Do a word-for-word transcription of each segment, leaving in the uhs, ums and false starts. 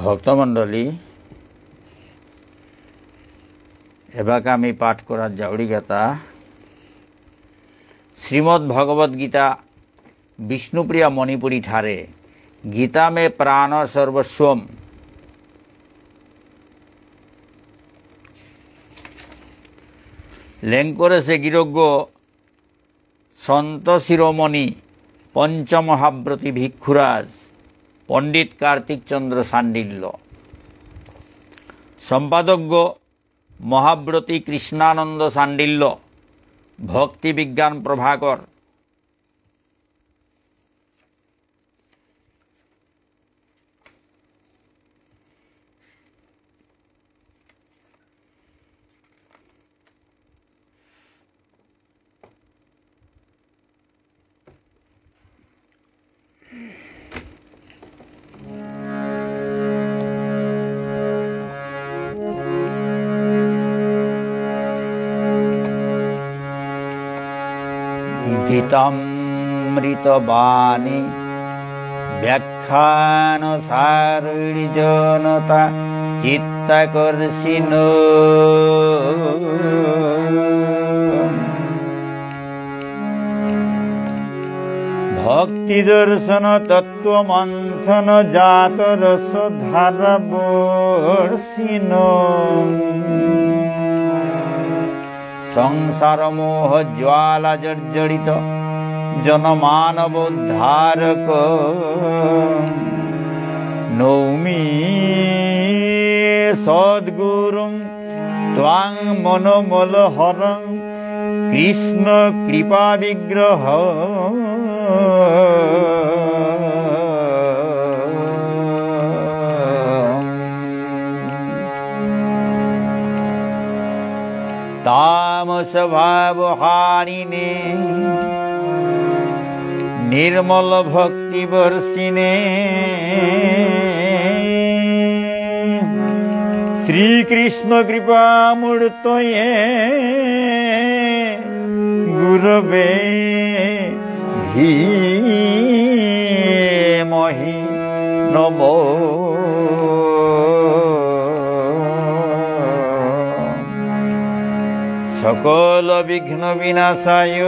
ভক্তমণ্ডলী, এবাকা আমি পাঠ করার যাউরি গাথা শ্রীমদ্ ভগবদ্ গীতা বিষ্ণুপ্রিয়া মণিপুরী ঠারে। গীতা মে প্রাণ সর্বস্বম। লেংকরেসে গিরকগ সন্ত শিরোমণি পঞ্চমহাব্রতী ভিক্ষুরাজ পণ্ডিত কার্তিক চন্দ্র শাণ্ডিল্য। সম্পাদকগ মহাব্রতী কৃষ্ণানন্দ শাণ্ডিল্য, ভক্তি বিজ্ঞান প্রভাকর। গীতামৃতবাণী ব্যাখ্যান সারুর্জনতা চিত্তাকর্ষিণ। ভক্তি দর্শন তত্ত্ব মন্থন জাত রস ধারা বর্ষিণ। সংসার মোহ জ্বালা জর্জরিত জনমানব উদ্ধারক। নৌমি সদ্গুরুং ত্বাং মনোমল হরং কৃষ্ণ কৃপা বিগ্রহ। তামস ভাব হারিণে নির্মল ভক্তি বর্ষিণে শ্রীকৃষ্ণ কৃপা মূর্তয়ে গুরবে ধীমহি নমো। সকল বিঘ্ন বিনাশায়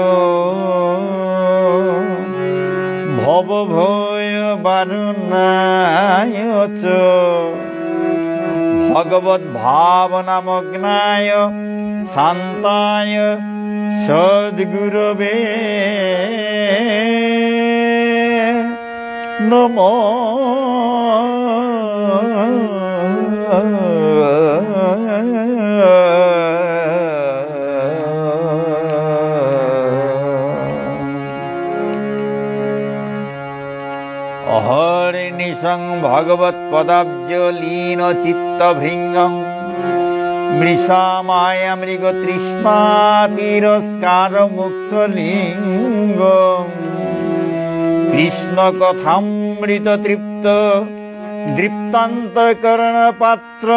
ভব ভয় বারণায় চ ভগবত ভাবনামগ্নায় শান্তায় সদ্গুরবে নমো। অহর্নিশং ভগবৎপদাব্জ লীন চিত্তভৃঙ্গং মৃষা মায়া মৃগ তৃষ্ণা তিরস্কার মুক্ত লিঙ্গ কৃষ্ণ কথামৃত তৃপ্ত দৃপ্তান্ত কর্ণ পাত্র।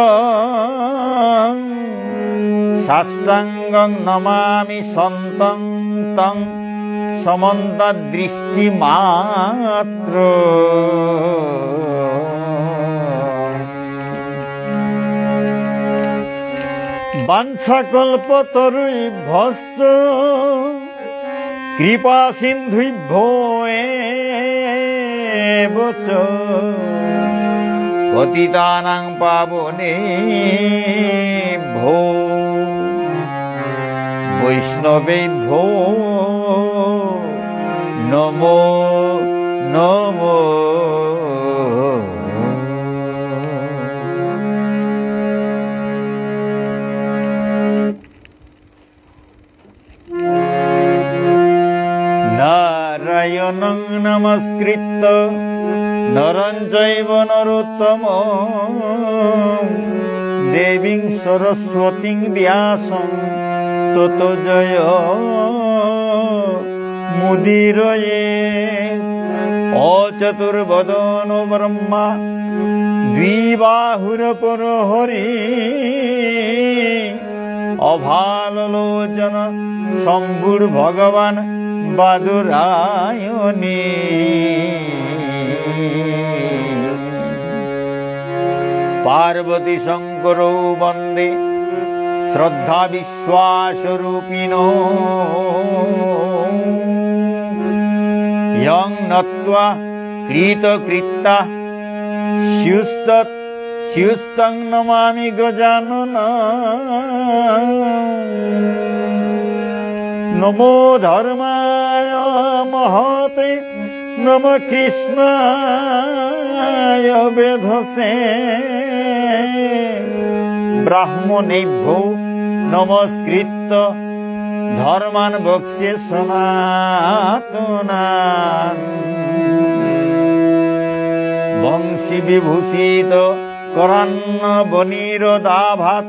সাষ্টাঙ্গং নমামি সন্তং তং সমন্ত দৃষ্টি মাত্র। বাঞ্ছাকল্পতরুভ্যশ্চ কৃপা সিন্ধুভ্যো এব চ পতিতানাং পাবনেভ্যো বৈষ্ণবেভ্যো নমো নমো। নারায়ণং নমস্কৃত্য নরং চৈব নরোত্তমম। দেবীং সরস্বতীং ব্যাসং ততো জয় মুদীরয়ে। অচতুর্বদন ব্রহ্মা দ্বিবাহুর পর হরি। অভাল লোচন শম্ভুর ভগবান বাদরায়ণী। পার্বতী শঙ্করৌ বন্দে শ্রদ্ধা বিশ্বাস রূপিণো। যং নত্বা কৃতকৃত্যা স্যুস্তৎ স্যুস্তং নমামি গজানন। নমো ধর্মায় মহতে নমঃ কৃষ্ণায় বেধসে। ব্রাহ্মণেভ্যো নমস্কৃত্য ধর্মান বক্ষ্যে সনাতনান। বংশী বিভূষিত করান্নবনীরদাভাৎ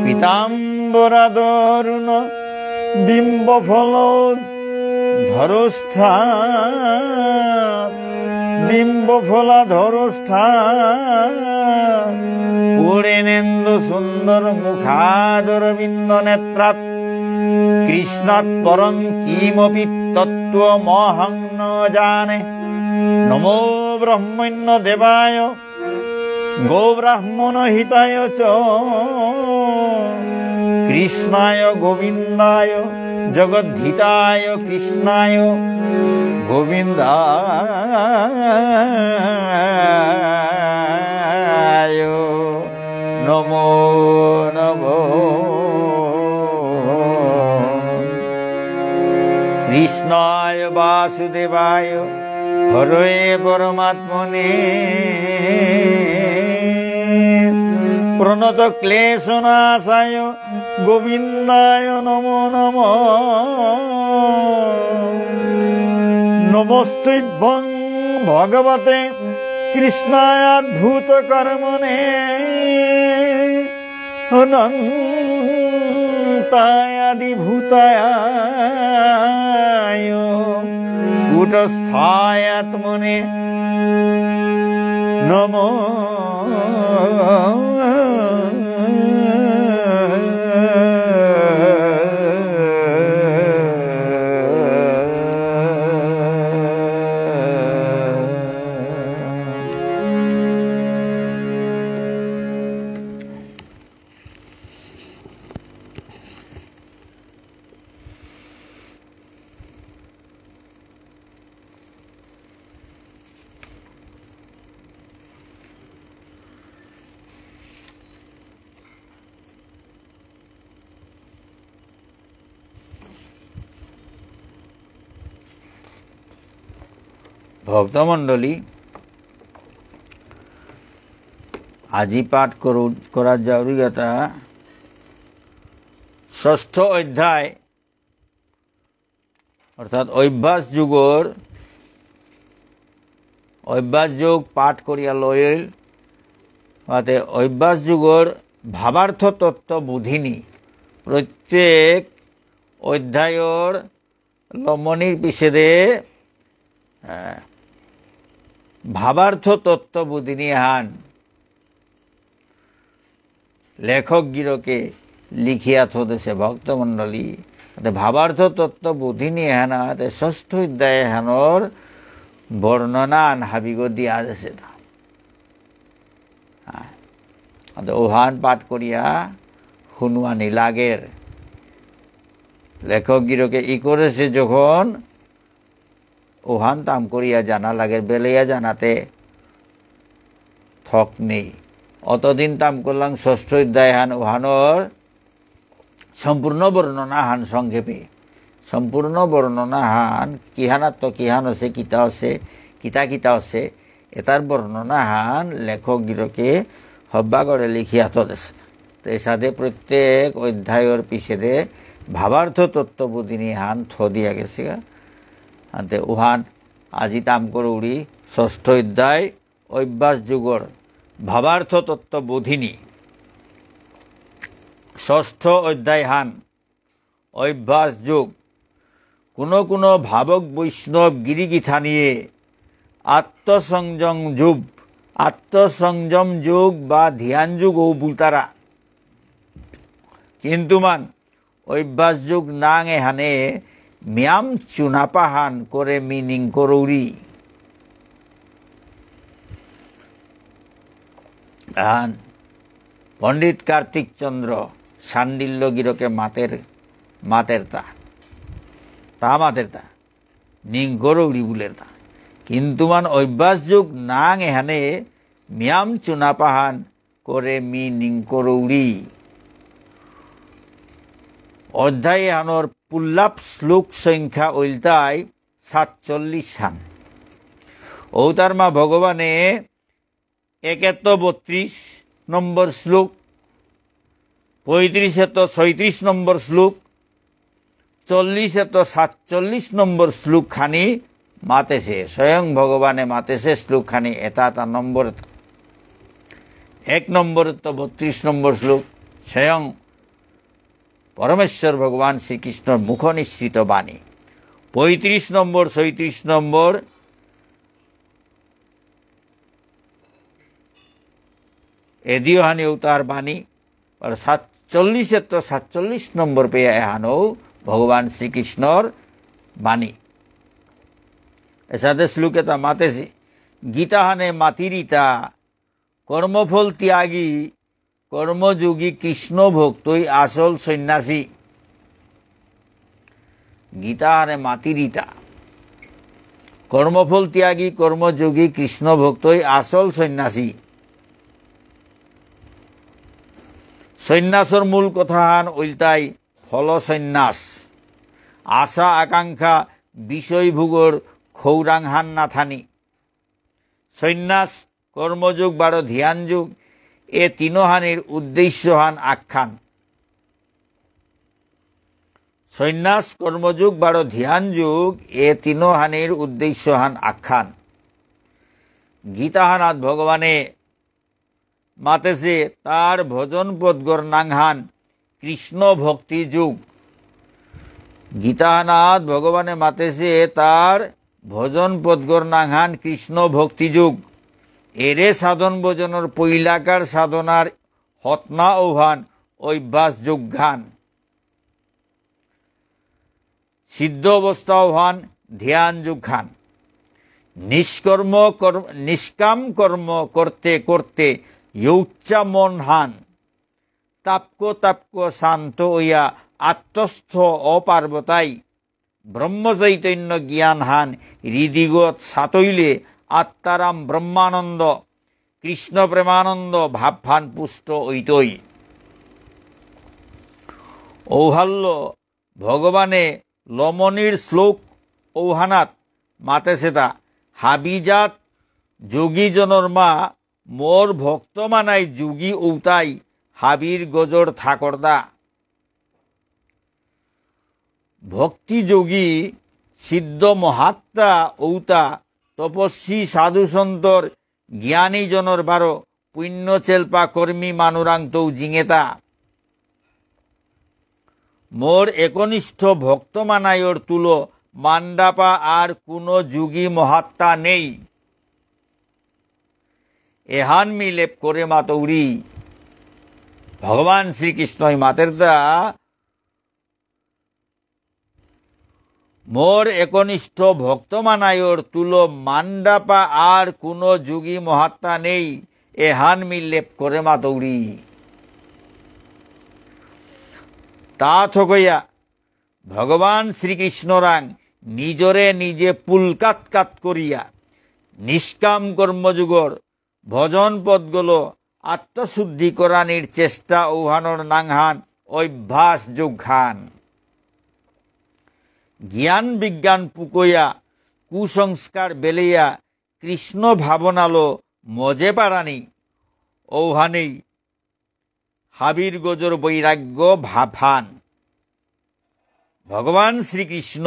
পিতাম্বরাদরুণ বিম্বফল ধরোষ্ঠা, বিম্বফলাধরোষ্ঠা। পূর্ণেন্দু সুন্দর মুখাদরবিন্দ নেত্রাৎ কৃষ্ণাৎ পরং কিমপি তত্ত্বমহং ন জানে। নমো ব্রহ্মণ্য দেবায় গোব্রাহ্মণ হিতায় চ। কৃষ্ণায় গোবিন্দায় জগদ্ধিতায় কৃষ্ণায় গোবিন্দায় নমো নমঃ। কৃষ্ণায় বাসুদেবায় হরয়ে পরমাত্মনে। প্রণত ক্লেশ নাশায় গোবিন্দায় নমো নমঃ। নমস্তুভ্যং ভগবতে কৃষ্ণায় অদ্ভুত কর্মণে। অনন্তায় আদিভূতায় কূটস্থায় আত্মনে নমঃ। ভক্তমণ্ডলী, আজি পাঠ করু-, করা যাউরি গাথা ষষ্ঠ অধ্যায়, অর্থাৎ অভ্যাস যোগর, অভ্যাস যোগ পাঠ করিয়া লইল, অর্থাৎ অভ্যাস যোগর ভাবার্থ তত্ত্ব বোধিনী। প্রত্যেক অধ্যায়র লমনির পিছেদে, আহ, ভাবার্থ তত্ত্ব বোধিনী হান লেখক গিরকে লিখিয়া থদেসে ভক্তমণ্ডলী। অতে ভাবার্থ তত্ত্ব বোধিনী হানাতে ষষ্ঠ অধ্যায় হানর বর্ণনা আন হাবিগ দিয়া দেসে তা। হ্যাঁ। অতে ওহান পাঠ করিয়া হুনুয়ানি লাগের। লেখক গিরকে ই করেসে যখন ওহান তাম করিয়া জানা লাগের, বেলেয়া জানাতে থক নেই। অতদিন তাম করলাম ষষ্ঠ অধ্যায় হান, ওহানর সম্পূর্ণ বর্ণনা হান সংক্ষেপে। সম্পূর্ণ বর্ণনা হান কিহানাত্ত কিহান আছে, কিতা আছে, কিতা কিতা আছে, এটার বর্ণনা হান লেখক গিরকে হব্বা করে লিখিয়া থদেসে। তো এসাদে প্রত্যেক অধ্যায়র পিছেদে ভাবার্থ তত্ত্ব বোধিনী হান থ দিয়া গেসে গা। আনতে উহান আজি তাম করুরি ষষ্ঠ অধ্যায় অভ্যাস যোগর ভাবার্থ তত্ত্ব বোধিনী। ষষ্ঠ অধ্যায় হান অভ্যাস যোগ। কোনো কোনো ভাবক বৈষ্ণব গিরিগিথানিয়ে আত্মসংযম যোগ, আত্মসংযম যোগ বা ধ্যান যোগও বুলতারা। কিন্তু মান অভ্যাস যোগ নাঙ এহানে ম্যাম চুনাপাহান করে মিনিং করৌরি। আন পণ্ডিত কার্তিক চন্দ্র শাণ্ডিল্য গিরকে মাতের, মাতেরতা। তা মাতেরতা। নিংকরৌড়ি বুলেরতা। কিন্তু মান অভ্যাস যোগ নাং এহানে মিয়াম চুনাপাহান করে মি নিংকরৌড়ি। অধ্যায় এহানর পুল্লাপ শ্লোক সংখ্যা ঐলতাই সাতচল্লিশ হান। ঔতার মা ভগবানে একেত্ত বত্রিশ নম্বর শ্লোক, পঁয়ত্রিশেত্ত ছয়ত্রিশ নম্বর শ্লোক, চল্লিশেত্ত সাতচল্লিশ নম্বর শ্লোক খানি মাতেছে। স্বয়ং ভগবানে মাতেছে শ্লোক খানি এটা এটা নম্বর। এক নম্বরেত্ত বত্রিশ নম্বর শ্লোক, স্বয়ং পরমেশ্বর ভগবান শ্রীকৃষ্ণর মুখ নিঃসৃত বাণী। পঁয়ত্রিশ নম্বর, ছয়ত্রিশ নম্বর, এদিও হানি উতার বাণী, আর সাতচল্লিশেত্ত সাতচল্লিশ নম্বর পেয়া এহানও ভগবান শ্রীকৃষ্ণর বাণী। এসাদে শ্লোকেতা মাতেছি, গীতাহানে মাতিরিতা, কর্মফল ত্যাগী, কর্মযোগী কৃষ্ণ ভক্তই আসল সন্ন্যাসী। গীতাহানে মাতিরিতা। কর্মফল ত্যাগী, কর্মযোগী কৃষ্ণ ভক্তই আসল সন্ন্যাসী। সন্ন্যাসর মূল কথাহান ঐলতাই ফল সন্ন্যাস। আশা আকাঙ্ক্ষা বিষয় ভোগর খৌরাংহান না থানি। সন্ন্যাস কর্মযোগ বারো ধ্যান যোগ, এ তিনোহানির উদ্দেশ্যহান আখ্যান। সন্ন্যাস কর্মযোগ বারো ধ্যান যোগ, এ তিনোহানির উদ্দেশ্যহান আখ্যান। গীতাহানাত ভগবানে মাতেছে তার ভজন পদগর নাঙহান কৃষ্ণ ভক্তি যোগ। গীতাহানাত ভগবানে মাতেছে তার ভজন পদগর নাঙহান কৃষ্ণ ভক্তি যোগ। এরে সাধন ভজনর পৈলাকার সাধনার হতনা ঔহান অভ্যাস যোগহান। সিদ্ধ অবস্থা ঔহান ধ্যান যোগহান। নিষ্কর্ম কর্ম, নিষ্কাম কর্ম করতে করতে যৌচ্ছা মনহান তাপক তাপক শান্ত অইয়া আত্মস্থ অপারবতাই ব্রহ্মচৈতন্য জ্ঞানহান হৃদিগত সাতইলে আত্মারাম ব্রহ্মানন্দ, কৃষ্ণ প্রেমানন্দ ভাবহান পুষ্ট অইতই। ঔহাল্য ভগবানে লমনির শ্লোক ঔহানাত মাতেছেতা, হাবিজাত যোগী জনর মা মোর ভক্ত মানাই যোগী ঔতাই হাবির গজর থাকরদা। ভক্তি যোগী সিদ্ধ মহাত্মা ঔতা তপস্বী সাধু সন্তর জ্ঞানী জনর বারো পুণ্য চেলপা কর্মী মানুরাংতৌ জিঙেতা। মোর একনিষ্ঠ ভক্ত মানায়র তুলো মান্ডাপা আর কোনো যোগী মহাত্মা নেই। এহান মি লেপ করে মাতৌরি। ভগবান শ্রীকৃষ্ণই মাতেরতা মোর একনিষ্ঠ ভক্ত মানায়র তুলো মান্ডাপা আর কোনো যোগী মহাত্মা নেই, এহান মি লেপ করে মাতৌরি। তা থকইয়া ভগবান শ্রীকৃষ্ণরাং নিজরে নিজে পুলকাত কাত করিয়া নিষ্কাম কর্মযোগর ভজন পদগলো আত্মশুদ্ধি করানির চেষ্টা ঔহানর নাঙহান অভ্যাস যোগহান। জ্ঞান বিজ্ঞান পুকইয়া কুসংস্কার বেলেয়া কৃষ্ণ ভাবনালো মজে পারানি ঔহানেই হাবির গজর বৈরাগ্য ভাবহান। ভগবান শ্রীকৃষ্ণ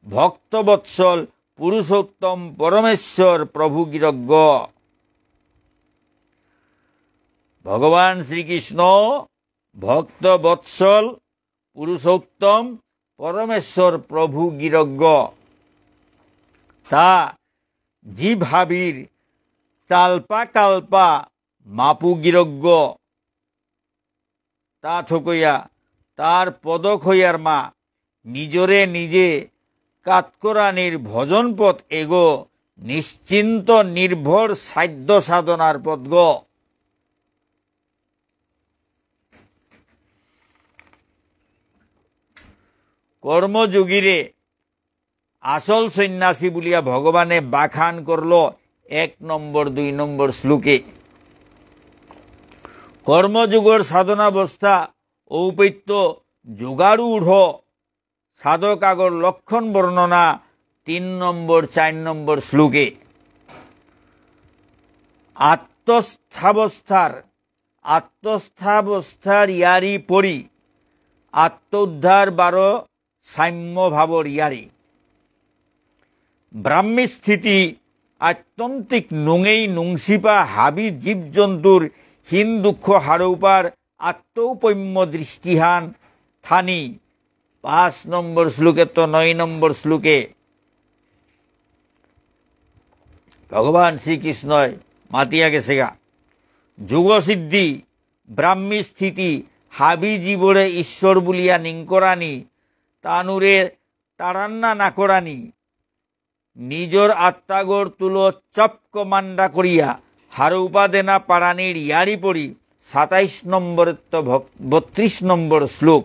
ভক্তবৎসল পুরুষোত্তম পরমেশ্বর প্রভু গিরগ। ভগবান শ্রীকৃষ্ণ ভক্তবৎসল পুরুষোত্তম পরমেশ্বর প্রভু গিরগ। তা জীব হাবির চালপা কালপা মাপু গিরগ। তা থকইয়া তার পদ খইয়ার মা নিজরে নিজে কাতকরানির ভজন পথ এগো নিশ্চিন্ত নির্ভর সাধ্য সাধনার পথগ। কর্মযোগীরে আসল সন্ন্যাসী বুলিয়া ভগবানে বাখান করল এক নম্বর, দুই নম্বর শ্লোকে। কর্মযোগর সাধনাবস্থা ঔপত্য যোগারূঢ় সাধক আগর লক্ষণ বর্ণনা তিন নম্বর, চার নম্বর শ্লোকে। আত্মস্থাবস্থার, আত্মস্থাবস্থার ইয়ারি পরি আত্মোদ্ধার বারো সাম্য ভাবর ইয়ারি। ব্রাহ্মী স্থিতি আত্যন্তিক নুঙেই নুংসিপা হাবি জীবজন্তুর হীন দুঃখ হারৌপার আত্মৌপম্য দৃষ্টিহান থানি পাঁচ নম্বর শ্লোকে তো নয় নম্বর শ্লোকে ভগবান শ্রীকৃষ্ণই মাতিয়া গেছেগা। যোগসিদ্ধি, ব্রাহ্মী স্থিতি, হাবি জীবরে ঈশ্বর বুলিয়া নিংকরানি, তানুরে তাড়ান্না না করানি, নিজর আত্মাগর তুলো চপক মান্ডা করিয়া হারৌপা দেনা পারানির ইয়ারি পরি সাতাইশ নম্বর তো ভক-, বত্রিশ নম্বর শ্লোক।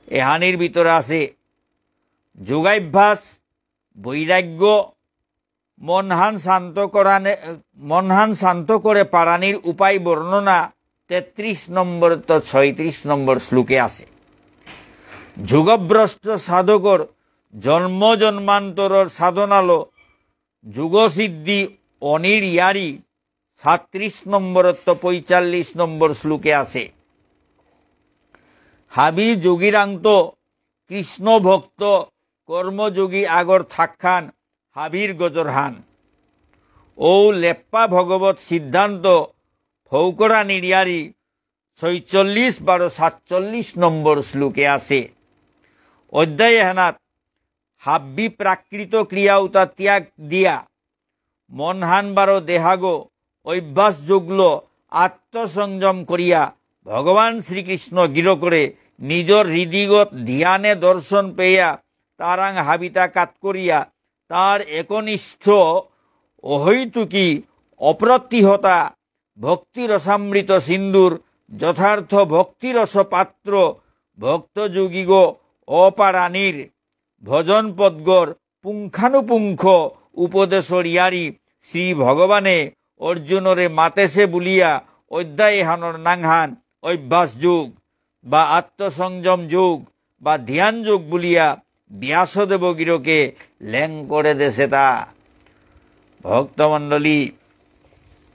এহানির ভিতরে আছে যোগাভ্যাস, বৈরাগ্য, মনহান শান্ত করানে-, মনহান শান্ত করে পারানির উপায় বর্ণনা তেত্রিশ নম্বর তো ছয়ত্রিশ নম্বর শ্লোকে আছে। যোগভ্রষ্ট সাধকর জন্ম জন্মান্তরর সাধনালো যোগসিদ্ধি অনির ইয়ারি সাতত্রিশ নম্বর তো পঁয়তাল্লিশ নম্বর শ্লোকে আছে। হাবি যোগীরাংত কৃষ্ণ ভক্ত কর্মযোগী আগর থাকহান হাবির গজরহান। ঔ লেপ্পা ভগবত সিদ্ধান্ত ফৌকরা নিরিয়ারি ছয়চল্লিশ বারো সাতচল্লিশ নম্বর শ্লোকে আছে। অধ্যায় এহানাত হাব্বি প্রাকৃত ক্রিয়া উতা ত্যাগ দিয়া মনহান বারো দেহাগো অভ্যাস যোগলো আত্মসংযম করিয়া ভগবান শ্রীকৃষ্ণ গিরকরে নিজর হৃদিগত ধ্যানে দর্শন পেয়া তারাং হাবিতা কাত করিয়া তার একনিষ্ঠ অহৈতুকী অপ্রতিহতা ভক্তিরসামৃত সিন্ধুর যথার্থ ভক্তিরস পাত্র ভক্তযোগীগ অপারানির ভজন পদগর পুঙ্খানুপুঙ্খ উপদেশর ইয়ারি শ্রী ভগবানে অর্জুনরে মাতেসে বুলিয়া অধ্যায় এহানর নাঙহান অভ্যাস যোগ বা আত্মসংযম যোগ বা ধ্যান যোগ বুলিয়া ব্যাসদেব গিরকে লেং করে দেসেতা। ভক্তমণ্ডলী,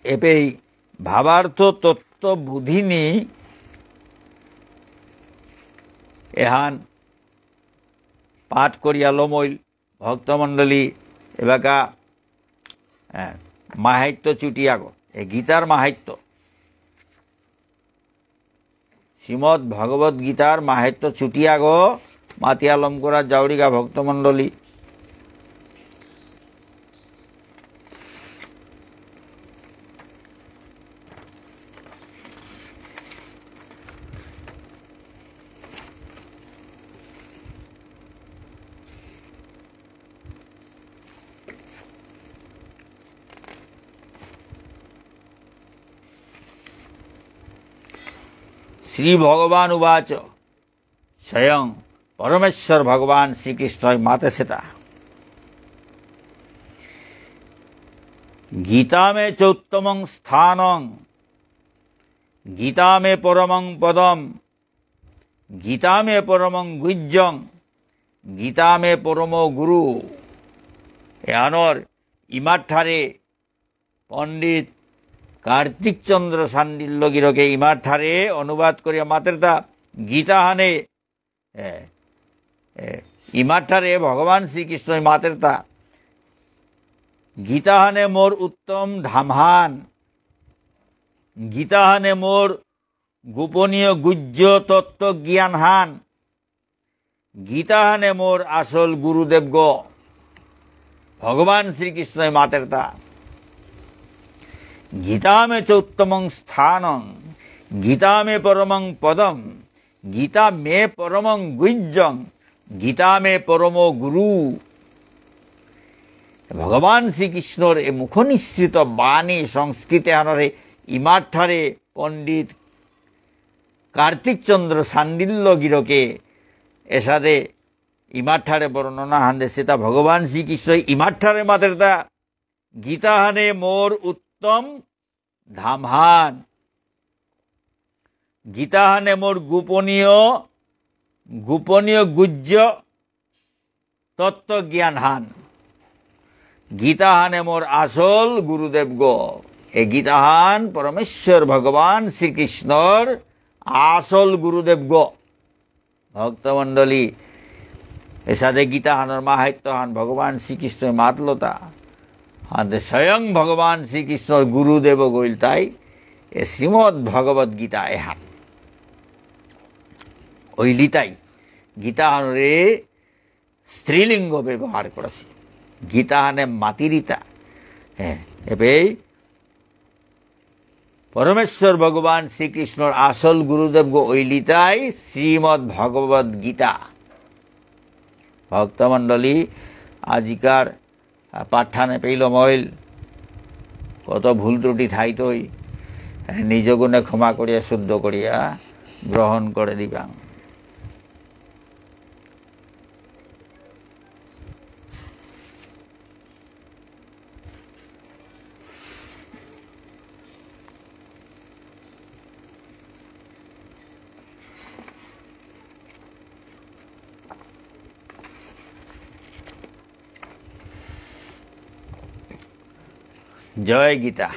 এপেই ভাবার্থ তত্ত্ব বুধিনি এহান পাঠ করিয়া লমইল। ভক্তমণ্ডলী, এবাকা, এ, মাহাত্ম্য চুটি আগ, এ গীতার মাহাত্ম্য। শ্রীমদ্ ভগবত গীতার মাহাত্ম্য চুটি আগ, মাতিয়া লম করা যাউরিগা ভক্তমণ্ডলী। শ্রী ভগবান উবাচ, স্বয়ং পরমেশ্বর ভগবান শ্রীকৃষ্ণই মাতেসেতা। গীতা মে চোত্তমং স্থানং, গীতা মে পরমং পদম, গীতা মে পরমং গুহ্যং, গীতা মে পরমো গুরু। এহানর ইমাঠারে পণ্ডিত কার্তিক চন্দ্র শাণ্ডিল্য গিরকে ইমাঠারে অনুবাদ করিয়া মাতেরতা গীতাহানে, এ, এ, ইমাঠারে ভগবান শ্রীকৃষ্ণ মাতেরতা গীতাহানে মোর উত্তম ধামহান, গীতাহানে মোর গোপনীয় গুহ্য তত্ত্ব জ্ঞানহান, গীতাহানে মোর আসল গুরুদেবগ। ভগবান শ্রীকৃষ্ণই মাতেরতা। গীতা মে চোত্তমং স্থানং, গীতা মে পরমং পদম, গীতা মে পরমং গুহ্যং, গীতা মে পরমো গুরু। ভগবান শ্রীকৃষ্ণর এ মুখনিঃসৃত বাণী সংস্কৃত এহানরে ইমাঠারে পণ্ডিত কার্তিক চন্দ্র শাণ্ডিল্য গিরকে এসাদে ইমাঠারে বর্ণনা হান দেসেতা ভগবান শ্রীকৃষ্ণ ইমাঠারে মাতেরতা, "গীতাহানে মোর উত্তম ধামহান, গীতাহানে মোর গোপনীয়, গোপনীয় গুহ্য তত্ত্বজ্ঞানহান, গীতাহানে মোর আসল গুরুদেবগ।" এ গীতাহান পরমেশ্বর ভগবান শ্রীকৃষ্ণর আসল গুরুদেবগ। ভক্তমণ্ডলী, এসাদে গীতাহানর মাহাত্ম্যহান ভগবান শ্রীকৃষ্ণ মাতলতা। হাতে স্বয়ং ভগবান শ্রীকৃষ্ণর গুরুদেবগ ইলতাই এ শ্রীমদ্ ভগবত গীতা এহান। ওইলিতাই গীতাহানরে স্ত্রীলিঙ্গ ব্যবহার করেসি। গীতাহানে মাতিরিতা। হ্যাঁ, এবেই পরমেশ্বর ভগবান শ্রীকৃষ্ণর আসল গুরুদেবগ ওইলিতাই শ্রীমদ্ ভগবত গীতা। ভক্তমণ্ডলী, আজিকার, আহ, পাঠহান এপেই লমইল। কত ভুল ত্রুটি থাইতই, আহ, নিজ গুণে ক্ষমা করিয়া শুদ্ধ করিয়া গ্রহণ করে দিবাং। জয় গীতা।